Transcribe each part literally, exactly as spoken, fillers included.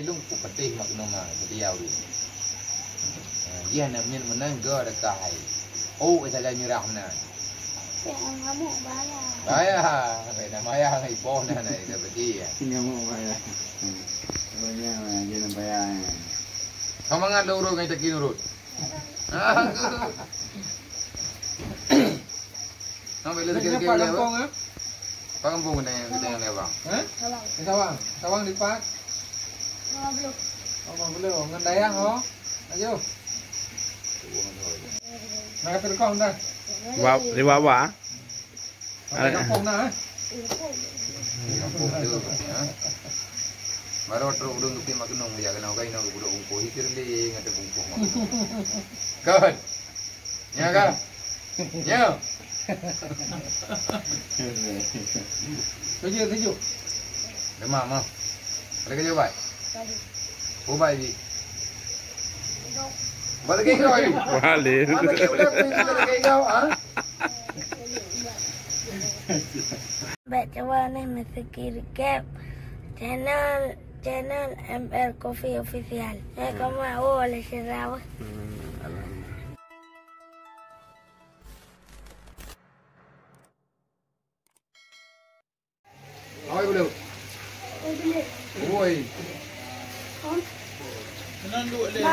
Lôn kupeuteh mak keunoe ma, seutia ureueng. Ha, jih aneuk miet meunan geu deukah hai. Oh, sagai mirah meunan. Ngamuk bahaya. Bahaya, beda bahaya ngai poh na, na, na, beti ya. Ngamuk bahaya. Hmm. Pokoknya, dia nak bayar. Kau mangat lôn urut ngai taki nurut. Ah, aku. Sampai lagi Nyoe, nyoe lagi pat lagi, kampung, Bang. Eh? Pat kampung kena, kena, kena, Bang. Eh? Sawang. Di Sawang. Sawang di pat? Lima puluh. Oh, lima puluh. Ngon dayah, ho? Ayo. Nak kata rekong dah. Wa-, di bawah. Pat kampung dah, eh? Di kampung tu, ya. Baru trok ureueng geupeumat gunong, ya, kena orang ina geupeuduek bungkôh. Hikir lé, ngadep bungkôh mak gunong. Kan? Nya ka? Nya. Tujuh, tujuh. Lima, mah. Ada kerja buat? Ubat bi. Buat lagi kau ni. Balik. Buat lagi udah, buat lagi kau, ha? Bèk cuba neh meusikirikép channel, channel M R Coffee Official. Eh, kamu awal sirau. Hmm, alhamdulillah. Oi, bulu. Oi.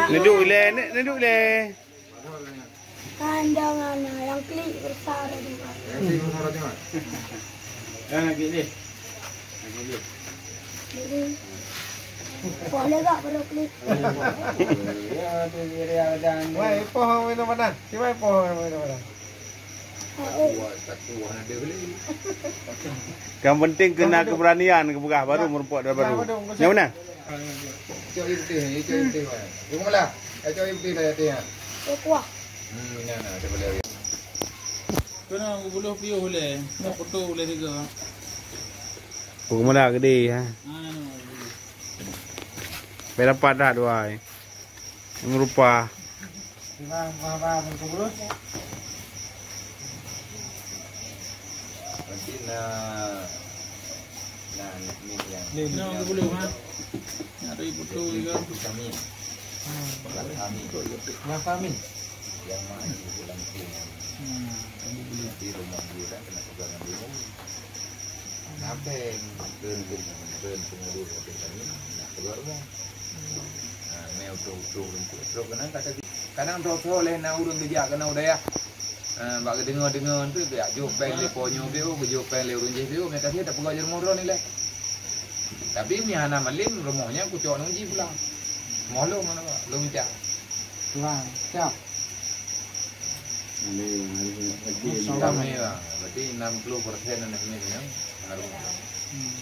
Neuduk lé, ne-, neuduk lé. Kandang anak yang klik besar juga. Yang klik besar juga. Yang lagi ni. Lagi ni. Jadi, poh lega baru klik. Ya, tu dia ada. Wei, poh minum panas. Cuba poh minum panas. Yang penting kena keberanian, kepeugah baru meureumpok dara baru. Nyang mana? Cok iputih, cok iputih. Geumolah. Cok iputih lah iputih. Kuah. Hmm, nah, nah, coba lihat. Kena geubuloh piôh ulèe, nak foto ulèe tiga. Geumolah gede, ha. Anu. Berapa dah dua? Meureumpok. Lima, lima, lima, lima puluh. Nanti na, na, ni yang. Ni, ni. Lima puluh, ha? Nak ada ibu tu juga. Kami. Hmm. Kami. Yang kami. Yang mana ibu dalam rumah. Hmm. Di rumah dia kan kena pegangan dulu. Ngapen kheun, kheun, kheun pengurus hotel kami nak keluar rumah. Ha, mé utoh-utoh rumput trok keunan kata, kadang troh-troh lé na ureueng geujak keunoe dayah. Ha, bak geudeungoe-deungoe tu, geujak jok péng lé po nyoe piôh, geujok péng lé ureueng jéh piôh, mé ka sie tapeugah jeuet rumoh droeneuh ilèe. Tapi mé hana malém rumoh nyan kucok ngon jih pulang. Moh lôn hana bak, lôn mita. Pulang, siap. Kami lah, berarti enam puluh persen aneuk miet nyan pengaruh. Hmm.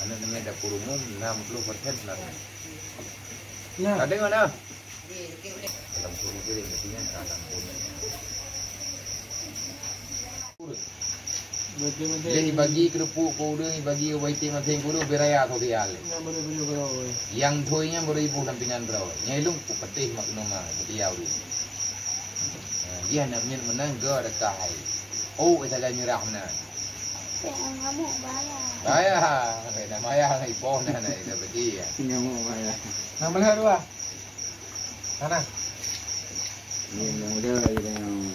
Aneuk miet dapur umum enam puluh persen pengaruh. Nah. Ada mana? Dalam puluh piring, berarti kan dalam puluh. Jadi bagi keurupuk keu ureueng, bagi ubat iték maséng keu ureueng, beu raya atau tiga kali. Nyang thoi nyan beribu lam pingan droe. Nyang ilong kupeuteh mak keunoe ma, seutia ureueng. Ha, jih aneuk miet meunan geu deukah hai. Oh, sagai mirah meunan. Ngamuk bahaya. Bahaya. Dah bahaya ngai poh na, na, na, beti ya. Ngamuk bahaya. Enam belas dua. Sana. Ni muda lagi tengah.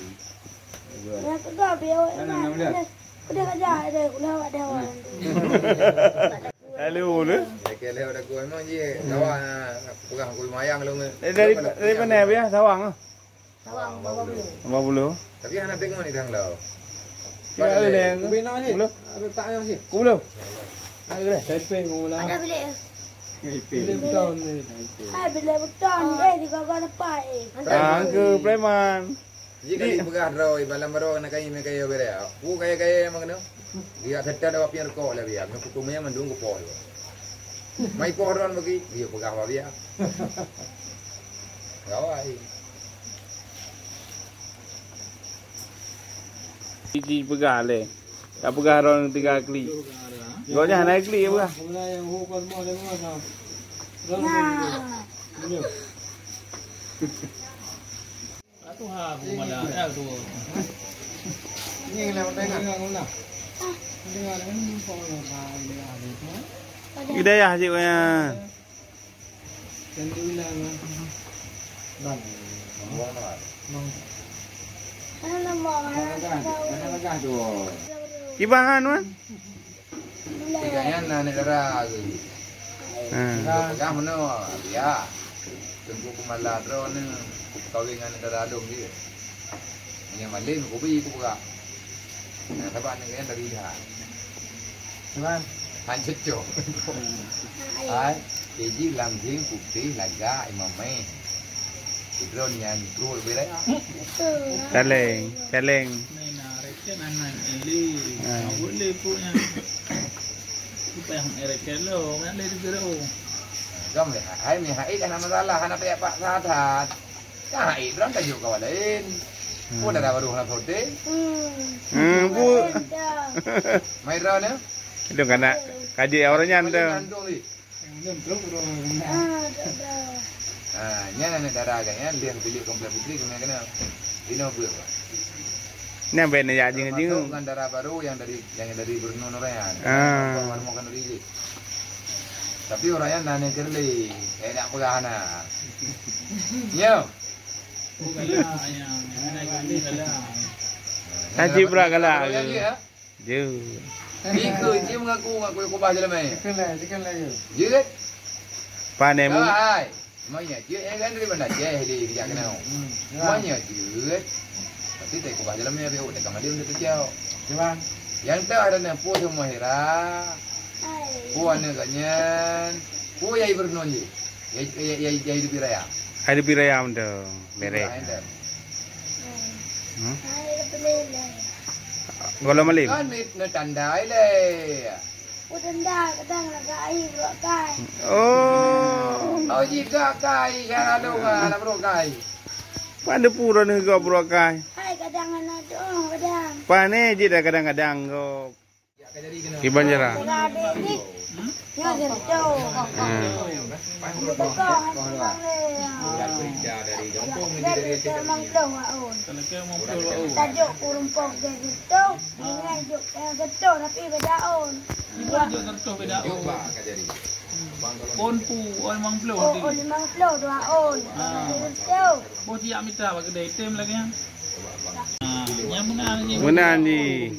Dah tegar biar awak. Sana, enam belas. Udah kerja, udah, udah, udah. Lalu, lalu. Okey, lewat aku memang je. Kawan, aku pegang aku mayang lu. Eh, dari, dari mana, Abah? Sawang, ah? Sawang, lima puluh. Lima puluh. Tapi hana tengok ni tanglau. Ya, ada yang. Kubina ni. Puluh. Ada tak yang sih? Puluh. Ada deh. Typing mula. Ada bilik. Bilik beton ni. Ah, bilik beton. Eh, di bawah depan, eh. Ah, ke preman. Jika dipeugah droe, ibalam baroe na kayi mé kayo bere. Ku kaya-kaya memang kena. Dia serta ada wapian rukok lah biar. Mé kutu mé mandum ku pol. Mai poh ron bagi, dia peugah wapian. Gawai. Siti peugah lé. Tak peugah ron tiga klik. Gobnyan hana klik peugah. Nah. Hidayah cik wayang. Kiban han, Wan? Tiga nyan na aneuk dara lagèe. Ha. Peugah meunoe, ya. Teungku Kumala droeneuh kupeukawén ngon aneuk dara lôn jih. Nyang malém kubi kupeugah. Nah, sabab aneuk nyan dari dah. Cuman han cocok. Hai, keji lam jing putih lagak imam mai. Sidroe nyan kruet beureh. Caleng, caleng. Main, ah, reken anak Eli. Ah. Ah, boleh pun yang. Supaya hang reken lo, nak leh dulu. Gam leh, hai mi hai kan masalah, hana payah paksa that. Kan hai berang tajok kawan lain. Hmm. Pun ada baru hana prote. Hmm. Hmm, bu. Mai drone. Itu kan nak kaji orang nyan tu. Kandung ni. Ah, nyan aneuk dara agak nyan, lheueh piléh komplek putri keuneuk keunoe. Inoe beuet, Pak. Nyan bèk neujak jingeu-jingeu. Termasuk ngon dara baru nyang dari, nyang dari Brunei orang nyan. Ah. Orang mau kan dari jih. Tapi orang nyan na aneuk keureulee, eh, nak peugah na. Nyo. Haji bra galak. Jeuet. Jeuet. Bikeu cit meungaku, ngaku kubah jalan mai. Jeuet. Pane mu. Hai. Manya jeuet, eh, kan dari Banda Aceh di, di Jakarta. Hmm. Manya jeuet. Tapi tak kubah jalan mai, tapi tak kembali untuk kecil. Cuman. Yang tak ada nampu semua hira. Pu aneuk gobnyan. Pu yai Brunei je. Yai, yai, yai, yai Dupi Raya. Hai Dupi Raya mantong. Bereh. Hmm? Gohlom malem. Kan mit neutandai lé. Neutandai kadang lagak ahi brok kai. Oh. Oh, jika kai, jangan lupa anak brok kai. Pan depu droeneuh gob brok kai. Hai kadang anak doang kadang. Pane jih dah kadang-kadang gob. Kiban cara. Nyoe jeuet. Hmm. Tajok ureueng pok jeuet. Ingat jok, eh, jeuet, tapi beda on. Jok jeuet beda on. Pon pu, oh, limong puluh. Oh, oh, limong puluh dua on. Ah. Jeuet. Boh siap mita bak keudè item lagèe nyan. Ah, nyang meunan jih. Meunan jih.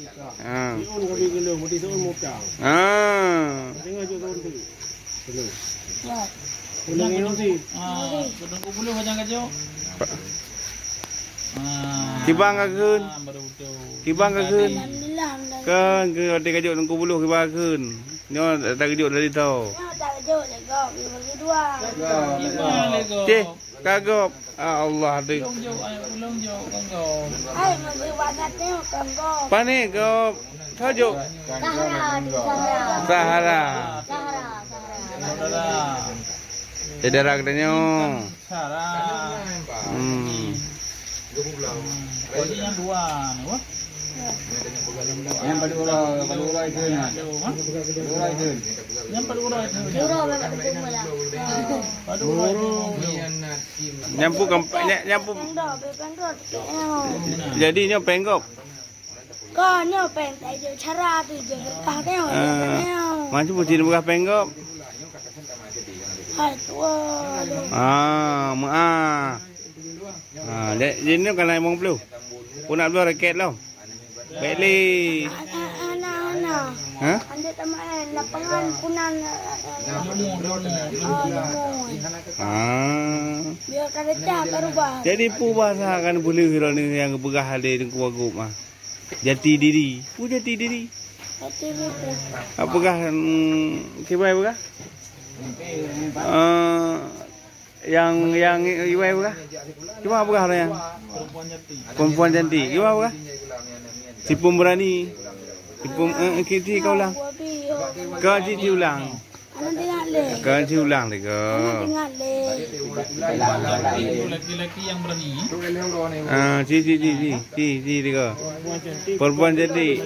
Ha. Siôn ka geuleueng, berarti siôn mutang. Ha. Tengah jok siôn tu. Siôn. Ulang nyoe si. Ha, sedang kubuluh macam kacau. Kiban ka kheun. Kiban ka kheun. Alhamdulillah, alhamdulillah. Kan ke ati kajok nangku buluh kiban ka kheun. Nyoe tak kajok dari tau. Nyoe tak kajok dari tau, bagi dua. Kiban le kok. Ceh, kagok. Ah, Allah tu. Ulung jok, ai, ulung jok, kagok. Ai, mesti wadat ni kagok. Pane kok. Kajok. Sahara, di Sahara. Sahara. Sahara, Sahara. Sahara. Di daerah kita nyoe. Sahara. Hmm. Kali yang dua ni, wah. Yang pada orang, pada orang itu ni. Pada orang itu. Yang pada orang itu. Pada orang itu. Pada orang itu. Nyampu kam-, nya-, nyampu. Jadi nyoe penggop. Ka nyoe péng tajok cara tu je berkah tengok. Ah. Macam putih dia berkah péng kop. Hai tua lu. Ah, ma. Ah, jadi ni kan limong puluh. Pun nak bloe raket lah. Baik li. Ana ana. Ha? Anda tamat lapangan punan. Oh, ah. Biar kereta berubah. Jadi pu bahasa kan boleh rona yang berkah ada di kuagum ah. Jati diri. Pu jati diri. Jati diri. Apakah, mm, kibai apakah? Eh, yang, yang ibai apakah? Cuma apakah orang yang? Perempuan cantik. Cuma apakah? Si pemberani. Si pem-, eh, kita kau ulang. Kau cik diulang. Anak tengok leh. Kan si ulang tiga. Anak tengok leh. Laki-laki yang berani. Ah, si, si, si, si, si, si tiga. Perempuan cantik.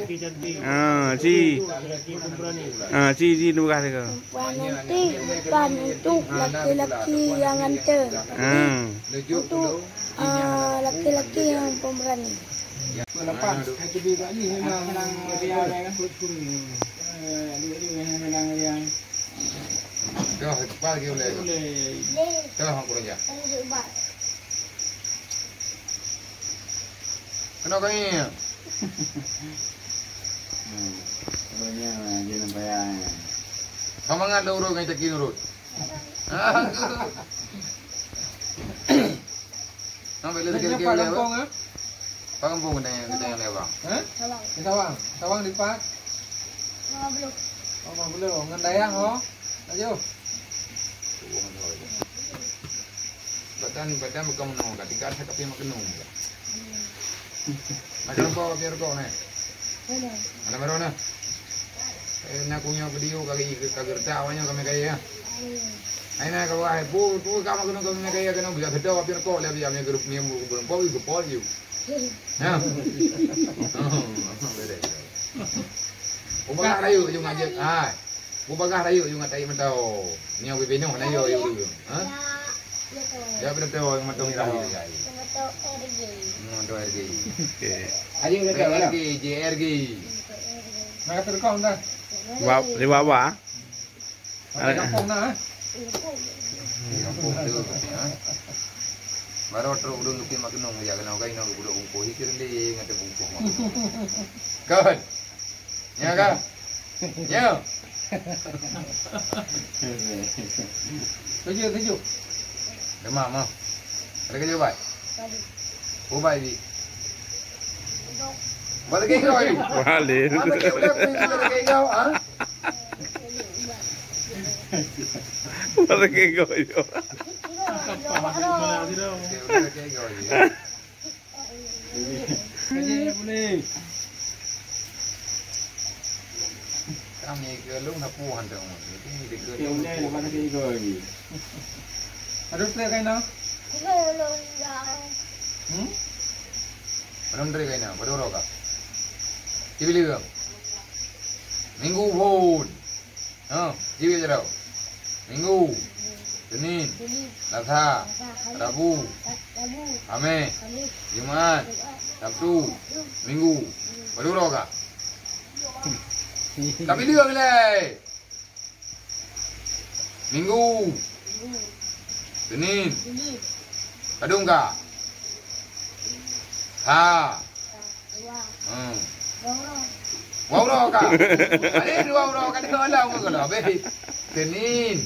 Ah, si. Ah, si, si dua tiga. Perempuan nanti bukan untuk laki-laki yang ganteng. Ah. Untuk, ah, laki-laki yang pemberani. Lepas, itu dia kat ni memang, memang dia, eh, dia, dia memang yang Dah, kepala dia boleh. Boleh. Teuh mak kurang ajar. Keunoe kami. Hmm. Kurang ajar, dia nampak ya. Semangat dah urut ngai taki urut. Sampai lagi. Nyoe lagi, Pak lagi, Gampông, eh? Pak Gampông kita yang, kita yang lewat. Hah? Sawang. Di Sawang. Sawang di Pak? Lima puluh. Oh, lima puluh. Ngon dayah, oh. Ayo. Badan, badan bukan menung, ketika ada tapi makan nung. Nak rokok, kopi rokok ni. Mana baru ni? Eh, nak kunyah video kali, kagak reta awaknya kami kaya. Ai na ka wahai, bu, tu ka mak keunoe kami kaya keunoe, bila geudoe pih rukok lé, bila mi geurup mi bu geurup pih geupoh ju. Ha. Ubagah rayeuk ju ngajak. Ha. Ubagah rayeuk ju ngatai mantau. Nyoe bibinoh na yo yo. Ha? Ya betul mantau ni rayeuk. Mantau R G. Okey. Ayo R G, J R G. Nak kata kau dah. Wa-, lewat wa? Sampai kampung dah, eh? Di kampung tu, ya. Baru trok ulun lukis mak kenung, ya, kena orang inong gudok bungkuh, hikir lé, ngata bungkuh. Kan? Ya, kan? Ya. Tujuh, tujuh. Demam, ah. Ada kerja ubat? Ubat, Bi. Buat lagi kau, Bi. Wah, lé. Buat lagi, buat lagi, buat lagi kau, ah. Mereka goyok. Kami ke lung na puan tu. Ini dekat. Aduh, saya kaina. Hmm? Padum dari kaina, padum roka. Cibili ka. Minggu phôn. Ha, cibili ka. Minggu. Senin. Selasa. Rabu. Hameh. Jumat. Sabtu. Minggu. Padum roka. Tapi dia bilai. Minggu. Senin. Padum ka. Ha. Hmm. Wau roh ka. Ada dua uroe ka dengar lah umur kalau habis. Senin.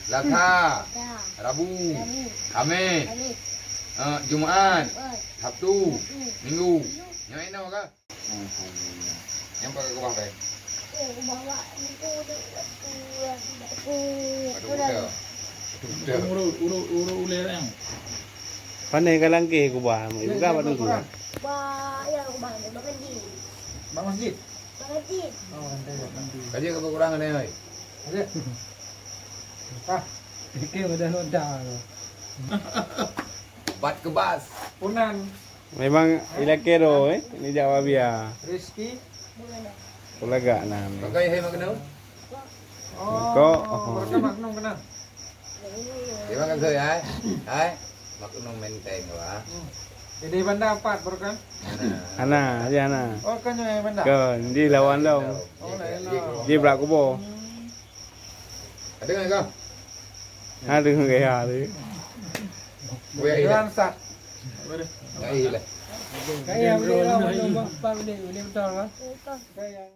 Selasa. Rabu. Hameh. Eh, Jumat. Sabtu. Minggu. Nyoe inoe ka. Nyang pakai kubah, Bang? Aduh, udah. Udah. Urut, urut, urut ulèe yang. Pandai ka langkeh kubah, bukan bak tu. Ba, ya, kubah, bak masjid. Bak masjid? Bak masjid. Oh, nanti bak masjid. Kaji keu kurang ni, oi. Ada. Ah, fikir udah noda. Bat kebas. Punan. Memang ilakero, eh, ni Jawa bia. Rizki. Pelagak nan. Pakai hai mak kenal? Oh, kok? Berkat mak kenal kenal. Terima kasih ya. Hai. Mak kenal menteng wa. Hmm. Jadi banda empat berkat. Hana, aja hana. Oh, kan yang banda. Kan di lawan dong. Oh, lain lah. Di belak kubo. Hmm. Ada nggak kau? Ada gaya tu. Gaya hilang. Hilang sah. Gaya hilang. Kayak boleh lah, boleh, boleh, boleh betul lah. Kayak